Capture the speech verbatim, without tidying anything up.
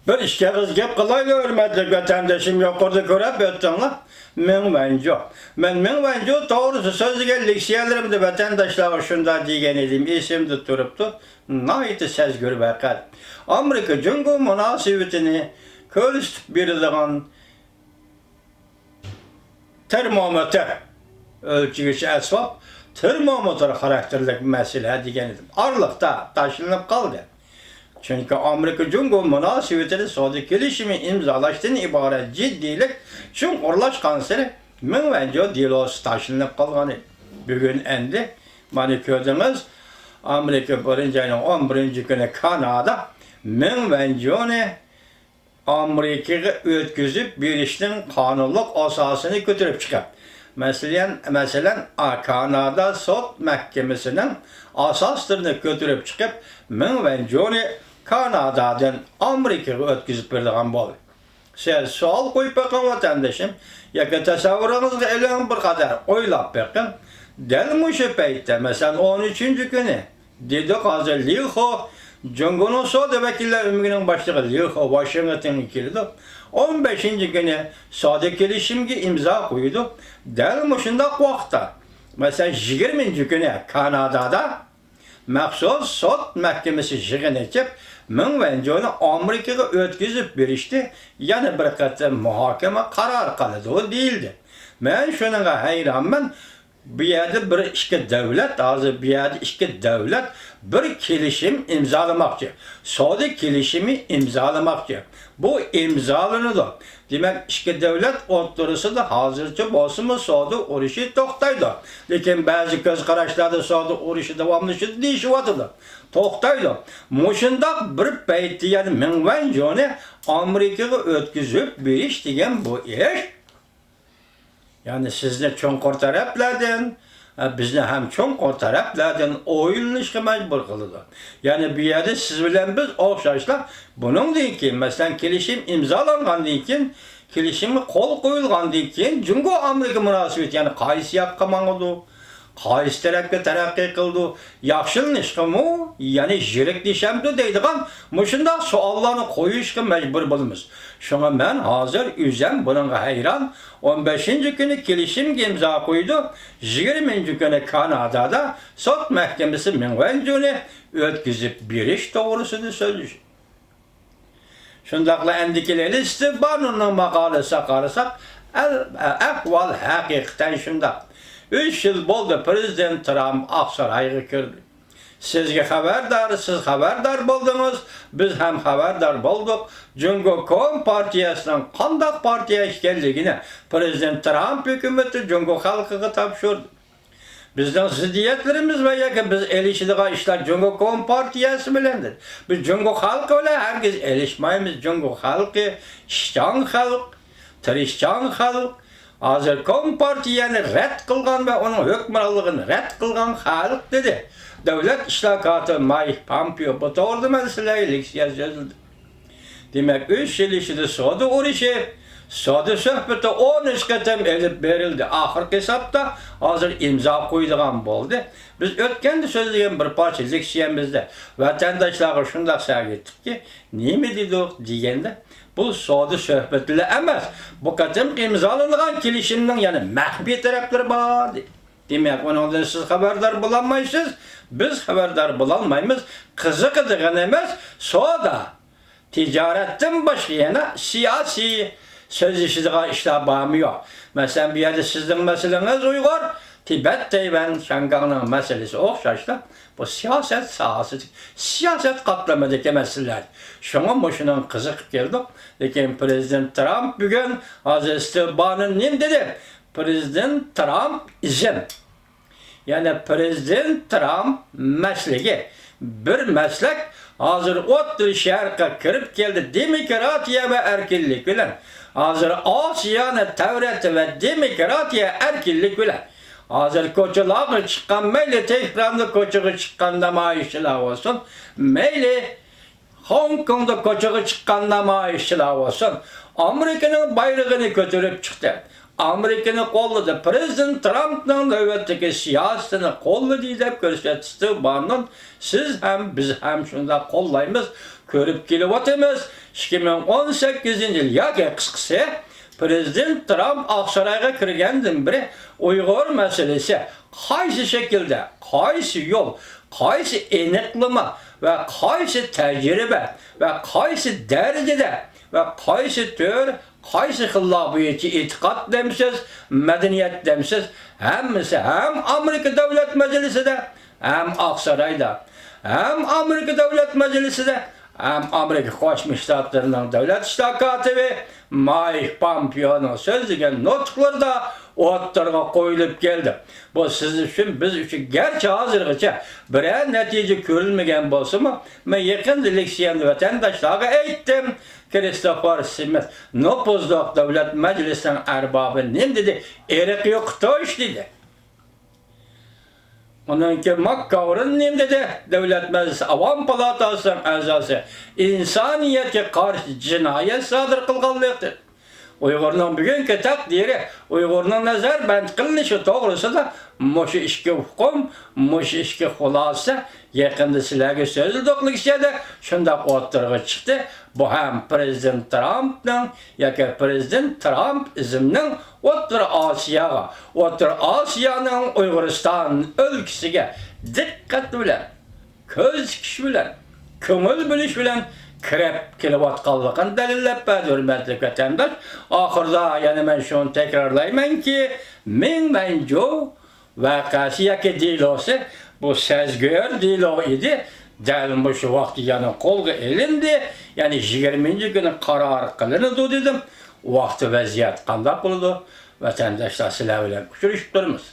بىر ئىككى ئېغىز گەپ قىلايلى، ھۆرمەتلىك ۋەتەندىشىم، يۇقىرىدا كۆرۈپ ئۆتتۈڭلار مېڭ ۋەنجۇ. مەن مېڭ ۋەنجۇ توغرىسىدا سۆزلىگەن لېكسىيەلىرىمدە ۋەتەنداشلارغا شۇنداق دېگەن ئىدىم، ئېسىمدە تۇرۇپتۇ. ناھايىتى سەزگۈر ۋەقە. ئامېرىكا جۇڭگو مۇناسىۋىتىنى كۆرسىتىپ بېرىدىغان تېرمومېتىر، ئۆلچىگۈچ ئەسۋاب، تېرمومېتىر خاراكتېرلىك مەسىلە دېگەن ئىدىم. ئارىلىقتا تاشلىنىپ قالدى. چۈنكى ئامېرىكا جۇڭگو مۇناسىۋىتىدە سودا كېلىشىمى ئىمزالاشتىن ئىبارەت جىددىيلىك چوڭقۇرلاشقانسېرى مېڭ ۋەنجۇ دېلوسى تاشلىنىپ قالغان ئىدى. بۈگۈن ئەمدى مانا كۆردىڭىز، ئامېرىكا بىرىنچى ئاينىڭ ئون بىرىنچى كۈنى كانادا مېڭ ۋەنجۇنى ئامېرىكىغا ئۆتكۈزۈپ بېرىشنىڭ قانۇنلۇق ئاساسىنى كۆتۈرۈپ چىقىپ، مەسىلەن، مەسىلەن، ئا، كانادا سوت مەھكىمىسىنىڭ ئاساسلىرىنى كۆتۈرۈپ چىقىپ، مېڭ ۋەنجۇنى كانادادىن ئامېرىكىغا ئۆتكۈزۈپ بېرىدىغان بولدى. سىز سوئال قويۇپ بېقىڭ، ۋەتەندىشىم، ياكى تەسەۋۋۇرىڭىزغا ئېلىڭ، بىر قەدەر ئويلاپ بېقىڭ. دەل مۇشۇ پەيتتە، مەسىلەن، ئون ئۈچىنچى كۈنى، دېدۇق، ھازىر ليۇ خو، جۇڭگونىڭ سودا ۋەكىللەر ئۆمىكىنىڭ باشلىقى ليۇ خو ۋاشىنگتونغا كېلىدۇ. ئون بەشىنچى كۈنى سودا كېلىشىمىگە ئىمزا قويىدۇ. دەل مۇشۇنداق ۋاقىتتا، مەسىلەن، يىگىرمىنچى كۈنى كانادادا مەخسۇس سوت مەھكىمىسى يىغىن ئېچىپ، مېڭ ۋەنجۇنى ئامېرىكىغا ئۆتكۈزۈپ بېرىشتە يەنە بىر قېتىم مۇھاكىمە قارار قىلىدۇ دېيىلدى. مەن شۇنىڭغا ھەيرانمەن. بۇ يەردە بىر ئىككى دۆلەت، ھازىر بۇ يەردە ئىككى دۆلەت بىر كېلىشىم ئىمزالىماقچى. سودا كېلىشىمى ئىمزالىماقچى. بۇ ئىمزالىنىدۇ. دېمەك، ئىككى دۆلەت ئوتتۇرىسىدا ھازىرچە بولسىمۇ سودا ئۇرۇشى توختايدۇ. لېكىن بەزى كۆز قاراشلاردا سودا ئۇرۇشى داۋاملىشىدۇ دېيىشىۋاتىدۇ. توختايدۇ. مۇشۇنداق بىر پەيتتە يەنە مېڭ ۋەنجۇنى ئامېرىكىغا ئۆتكۈزۈپ بېرىش دېگەن بۇ ئىش، يەنى سىزنى چوڭقۇر تەرەپلەردىن، ئە، بىزنى ھەم چوڭقۇر تەرەپلەردىن ئويلىنىشقا مەجبۇر قىلىدۇ. يەنى بۇ يەردە سىز بىلەن بىز ئوخشاشلا بۇنىڭدىن كېيىن، مەسىلەن، كېلىشىم ئىمزالانغاندىن كېيىن، كېلىشىمگە قول قويۇلغاندىن كېيىن، جۇڭگو ئامېرىكا مۇناسىۋىتى يەنە قايسى ياققا ماڭىدۇ؟ قايسى تەرەپكە تەرەققىي قىلىدۇ؟ ياخشىلىنىشقىمۇ، يەنى يىرىكلىشەمدۇ دەيدىغان مۇشۇنداق سوئاللارنى قويۇشقا مەجبۇر بولىمىز. شۇڭا مەن ھازىر ئۆزۈم بۇنىڭغا ھەيران. ئون بەشىنچى كۈنى كېلىشىمگە ئىمزا قويىدۇ، يىگىرمىنچى كۈنى كانادادا سوت مەھكىمىسى مېڭ ۋەنجۇنى ئۆتكۈزۈپ بېرىش توغرىسىدا سۆزلىشىدۇ. شۇنداقلا ئەندىكىلەر لىستى بانوننىڭ ماقالىسىگە قارىساق، ئەل-، ئەھۋال ھەقىقەتەن شۇنداق. ئۈچ يىل بولدى، پىرېزىدېنت ترامپ ئاقسارايغا كىردى. سىزگە خەۋەردار، سىز خەۋەردار بولدىڭىز، بىز ھەم خەۋەردار بولدۇق. جۇڭگو كومپارتىيەسىنىڭ قانداق پارتىيە ئىكەنلىكىنى پىرېزىدېنت ترامپ ھۆكۈمىتى جۇڭگو خەلقىگە تاپشۇردى. بىزنىڭ زىددىيەتلىرىمىز ۋە ياكى بىز ئېلىشىدىغان ئىشلار جۇڭگو كومپارتىيەسى بىلەندۇر. بىز جۇڭگو خەلقى بىلەن ھەرگىز ئېلىشمايمىز. جۇڭگو خەلقى ئىشچان خەلق، تىرىشچان خەلق. ھازىر كومپارتىيەنى رەت قىلغان ۋە ئۇنىڭ ھۆكۈمرانلىقىنى رەت قىلغان خەلق، دېدى دۆلەت ئىشلار كاتىپى مايك پامپېئو. بۇ توغرىدا مەن سىلەرگە لېكسىيە سۆزلىدىم. دېمەك، ئۈچ يىل ئىچىدە سودا ئۇرۇشى، سودا سۆھبىتى ئون ئۈچ قېتىم ئېلىپ بېرىلدى. ئاخىرقى ھېسابتا ھازىر ئىمزا قويىدىغان بولدى. بىز ئۆتكەندە سۆزلىگەن بىر پارچە لېكسىيەمىزدە ۋەتەنداشلارغا شۇنداق سەگىتتۇقكى، نېمە دېدۇق دېگەندە، بۇ سودا سۆھبىتىلا ئەمەس، بۇ قېتىمقى ئىمزالانغان كېلىشىمنىڭ يەنە مەخپىي تەرەپلىرى بار، دېدى. دېمەك، ئۇنىڭدىن سىز خەۋەردار بولالمايسىز، بىز خەۋەردار بولالمايمىز. قىزىقىدىغىنىمىز سودا، تىجارەتتىن باشقا يەنە سىياسىي سۆزلىشىدىغان ئىشلار بارمۇ يوق؟ مەسىلەن، بۇ يەردە سىزنىڭ مەسىلىڭىز ئۇيغۇر، تىبەت، تەيۋەن، شياڭگاڭنىڭ مەسىلىسى ئوخشاشلا، بۇ سىياسەت ساھەسىدىكى، سىياسەت قاتلىمىدىكى مەسىلىلەر. شۇڭا مۇشۇنىڭغا قىزىقىپ كەلدۇق. لېكىن پىرېزىدېنت ترامپ بۈگۈن، ھازىر ستىۋ بانون نېمە دېدى؟ پىرېزىدېنت ترامپ ئىزم. يەنى پىرېزىدېنت ترامپ مەسلىكى، بىر مەسلەك ھازىر ئوتتۇرا شەرققە كىرىپ كەلدى، دېموكراتىيە ۋە ئەركىنلىك بىلەن. ھازىر ئاسىيانى تەۋرەتتى ۋە دېموكراتىيە، ئەركىنلىك بىلەن. ھازىر كوچىلارغا چىققان، مەيلى تېھراندا كوچىغا چىققان نامايىشچىلار بولسۇن، مەيلى خوڭكوڭدا كوچىغا چىققان نامايىشچىلار بولسۇن، ئامېرىكىنىڭ بايرىقىنى كۆتۈرۈپ چىقتى. ئامېرىكىنى قوللىدى، پىرېزىدېنت ترامپنىڭ نۆۋەتتىكى سىياسىتىنى قوللىدى دەپ كۆرسەتتى بارنون. سىز ھەم، بىز ھەم شۇنداق قوللايمىز، كۆرۈپ كېلىۋاتىمىز. ئىككى مىڭ ئون سەككىزىنچى يىل ياكى قىسقىسى، پىرېزىدېنت ترامپ ئاقسارايغا كىرگەندىن بېرى ئۇيغۇر مەسىلىسى قايسى شەكىلدە، قايسى يول، قايسى ئېنىقلىما ۋە قايسى تەجرىبە ۋە قايسى دەرىجىدە ۋە قايسى تۈر، قايسى خىللار بويىچە ئېتىقاد دەمسىز، مەدەنىيەت دەمسىز، ھەممىسى ھەم ئامېرىكا دۆلەت مەجلىسىدە، ھەم ئاقسارايدا، ھەم ئامېرىكا دۆلەت مەجلىسىدە، ھەم ئامېرىكا قوشما شتاتلىرىنىڭ دۆلەت ئىشلار كاتىپى مايك پامپېئونىڭ سۆزلىگەن نۇتۇقلىرىدا ئوتتۇرىغا قويۇلۇپ كەلدى. بۇ سىز ئۈچۈن، بىز ئۈچۈن گەرچە ھازىرغىچە بىرەر نەتىجە كۆرۈلمىگەن بولسىمۇ، مەن يېقىندا لېكسىيەمدە ۋەتەنداشلارغا ئېيتتىم، كىرىستوفېر سمىت نوپۇزلۇق دۆلەت مەجلىسىنىڭ ئەربابى نېمە دېدى؟ ئىرق يوقىتىش دېدى. ئۇنىڭ كېيىن ماك كاۋرىن نېمە دېدى؟ دۆلەت مەجلىسى ئاۋام پالاتاسىنىڭ ئەزاسى ئىنسانىيەتكە قارشى جىنايەت سادىر قىلغانلىقى، ئۇيغۇرنىڭ بۈگۈنكى تەقدىرى، ئۇيغۇرنىڭ نەزەربەند قىلىنىشى توغرىسىدا مۇشۇ ئىككى ئۇقۇم، مۇشۇ ئىككى خۇلاسە يېقىندا سىلەرگە سۆزلىدۇقلىكىچە شۇنداق ئوتتۇرىغا چىقتى. بۇ ھەم پىرېزىدېنت ترامپنىڭ ياكى پىرېزىدېنت ترامپىزمنىڭ ئوتتۇرا ئاسىياغا، ئوتتۇرا ئاسىيانىڭ ئۇيغۇرىستان ئۆلكىسىگە دىققەت بىلەن، كۆز تىكىش بىلەن، كۆڭۈل بۆلۈش بىلەن كىرىپ كېلىۋاتقانلىقىنى دەلىللەپ بەردى، ھۆرمەتلىك ۋەتەنداش. ئاخىرىدا يەنە مەن شۇنى تەكرارلايمەنكى، مىڭ مەنجۇ ۋەقەسى ياكى دېلوسى، بۇ سەزگۈر دېلو ئىدى. دەل مۇشۇ ۋاقىتتا يەنە قولغا ئېلىندى. يەنى يىگىرمىنچى كۈنى قارار قىلىنىدۇ دېدىم. ۋاقتى، ۋەزىيەت قانداق بولىدۇ؟ ۋەتەنداشلار، سىلەر بىلەن ئۇچرىشىپ تۇرىمىز.